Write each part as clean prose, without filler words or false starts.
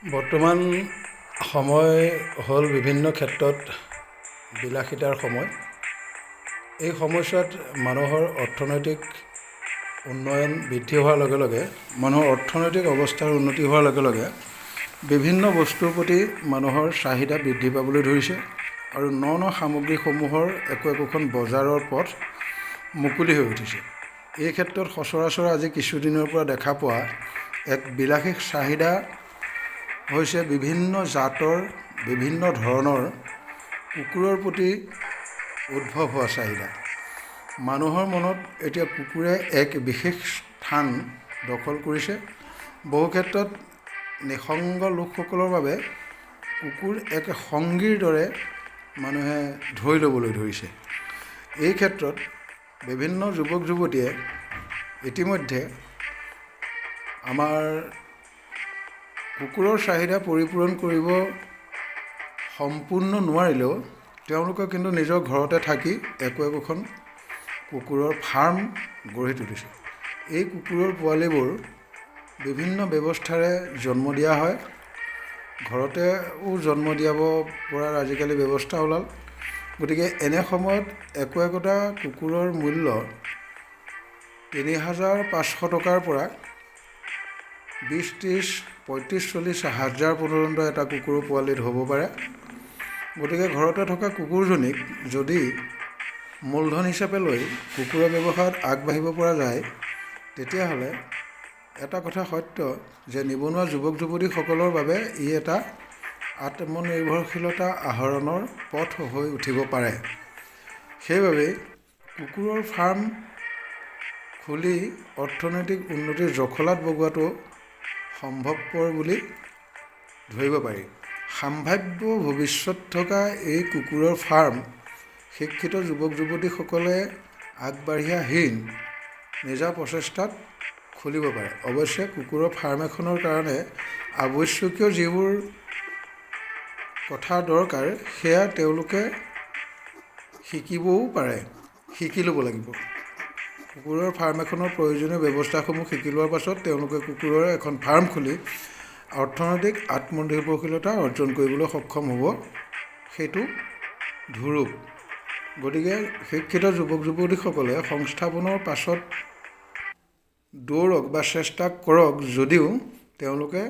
বৰ্তমান সময় হ'ল বিভিন্ন ক্ষেত্ৰত বিলাসীতাৰ সময়। এই সময়ছোৱাত মানুহৰ অৰ্থনৈতিক উন্নয়ন বৃদ্ধি হোৱাৰ লগে লগে, মানুহৰ অৰ্থনৈতিক অৱস্থাৰ উন্নতি হোৱাৰ লগে লগে বিভিন্ন বস্তুৰ প্ৰতি মানুহৰ চাহিদা বৃদ্ধি পাবলৈ ধৰিছে আৰু ন ন সামগ্ৰীসমূহৰ একো একোখন বজাৰৰ পথ মুকলি হৈ উঠিছে। এই ক্ষেত্ৰত সচৰাচৰ আজি কিছুদিনৰ পৰা দেখা পোৱা এক বিলাসী চাহিদা হৈছে বিভিন্ন জাতৰ, বিভিন্ন ধৰণৰ কুকুৰৰ প্ৰতি উদ্ভৱ হোৱা চাহিদা। মানুহৰ মনত এতিয়া কুকুৰে এক বিশেষ স্থান দখল কৰিছে। বহু ক্ষেত্ৰত নিঃসংগ লোকসকলৰ বাবে কুকুৰ এক সংগীৰ দৰে মানুহে ধৰি ল'বলৈ ধৰিছে। এই ক্ষেত্ৰত বিভিন্ন যুৱক যুৱতীয়ে ইতিমধ্যে আমাৰ কুকুৰৰ চাহিদা পৰিপূৰণ কৰিব সম্পূৰ্ণ নোৱাৰিলেও তেওঁলোকে কিন্তু নিজৰ ঘৰতে থাকি একো একোখন কুকুৰৰ ফাৰ্ম গঢ়ি তুলিছে। এই কুকুৰৰ পোৱালিবোৰ বিভিন্ন ব্যৱস্থাৰে জন্ম দিয়া হয়। ঘৰতেও জন্ম দিয়াব পৰাৰ আজিকালি ব্যৱস্থা ওলাল। গতিকে এনে সময়ত একো একোটা কুকুৰৰ মূল্য 3500 টকাৰ পৰা 20, 30, 35, 40 হাজাৰ পৰ্যন্ত এটা কুকুৰৰ পোৱালিত হ'ব পাৰে। গতিকে ঘৰতে থকা কুকুৰজনীক যদি মূলধন হিচাপে লৈ কুকুৰৰ ব্যৱসায়ত আগবাঢ়িব পৰা যায়, তেতিয়াহ'লে এটা কথা সত্য যে নিবনুৱা যুৱক যুৱতীসকলৰ বাবে ই এটা আত্মনিৰ্ভৰশীলতা আহৰণৰ পথ হৈ উঠিব পাৰে। সেইবাবেই কুকুৰৰ ফাৰ্ম খুলি অৰ্থনৈতিক উন্নতিৰ জখলাত বগোৱাটো সম্ভৱপৰ বুলি ধৰিব পাৰি। সাম্ভাব্য ভৱিষ্যত থকা এই কুকুৰৰ ফাৰ্ম শিক্ষিত যুৱক যুৱতীসকলে আগবাঢ়ি আহি নিজা প্ৰচেষ্টাত খুলিব পাৰে। অৱশ্যে কুকুৰৰ ফাৰ্ম এখনৰ কাৰণে আৱশ্যকীয় যিবোৰ কথা দৰকাৰ, সেয়া তেওঁলোকে শিকিবও পাৰে, শিকি ল'ব লাগিব। কুকুৰৰ ফাৰ্ম এখনৰ প্ৰয়োজনীয় ব্যৱস্থাসমূহ শিকি লোৱাৰ পাছত তেওঁলোকে কুকুৰৰ এখন ফাৰ্ম খুলি অৰ্থনৈতিক আত্মনিৰ্ভৰশীলতা অৰ্জন কৰিবলৈ সক্ষম হ'ব, সেইটো ধুৰূপ। গতিকে শিক্ষিত যুৱক যুৱতীসকলে সংস্থাপনৰ পাছত দৌৰক বা চেষ্টা কৰক যদিও তেওঁলোকে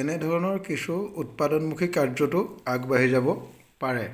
এনেধৰণৰ কিছু উৎপাদনমুখী কাৰ্যতো আগবাঢ়ি যাব পাৰে।